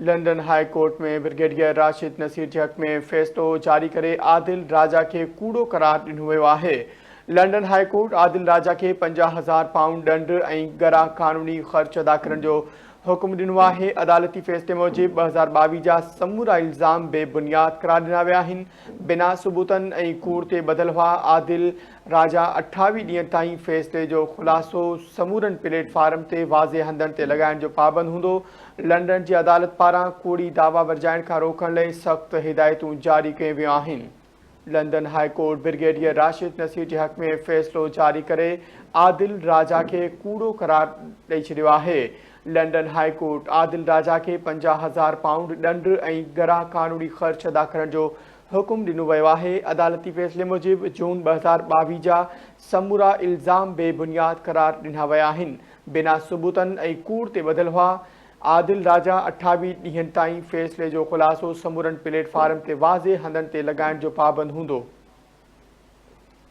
London high court ۾ brigadier Rashid Naseer جي حق ۾ فيصلو جاري ڪري عادل راجا کي ڪوڙو قرار ڏنو ويو آهي. لنڊن هاء ڪورٽ عادل راجا کي 50,000 پائونڊ ڏنڊ ۽ ڳرا قانوني خرچ ادا ڪرڻ جو حڪم ڏنو آهي. عدالتي فيصلي موجب 2022 جا سمورا الزام بي بنياد قرار ڏنا ويا آهن، بنا ثبوتن ۽ ڪوڙ تي ٻڌل هئا. عادل راجا 28 ڏينهن تائين فيصلي جو خلاصو سمورن پليٽ فارم تي واضح هنڌن تي لڳائڻ جو پابند هوندو. لنڊن جي عدالت پاران ڪوڙي دعويٰ ورجائڻ کان روڪڻ لئي سخت هدايتون جاري ڪيون ويون آهن. London high court brigadier Rashid Naseer جي حق ۾ فيصلو جاري ڪري عادل راجا کي ڪوڙو قرار ڏئي ڇڏيو آهي. London high court Adil Raja کي 50,000 پائونڊ ڏنڊ ۽ ڳرا قانوني خرچ ادا ڪرڻ جو حڪم ڏنو ويو آهي. عدالتي فيصلي موجب جون 2022 جا سمورا الزام بي بنياد قرار ڏنا ويا آهن، بنا ثبوتن ۽ ڪوڙ تي ٻڌل هئا. عادل راجا 28 ڏينهن تائين فيصلي جو خلاصو سمورن پليٽ فارم تي واضح هنڌن تي لڳائڻ جو پابند هوندو.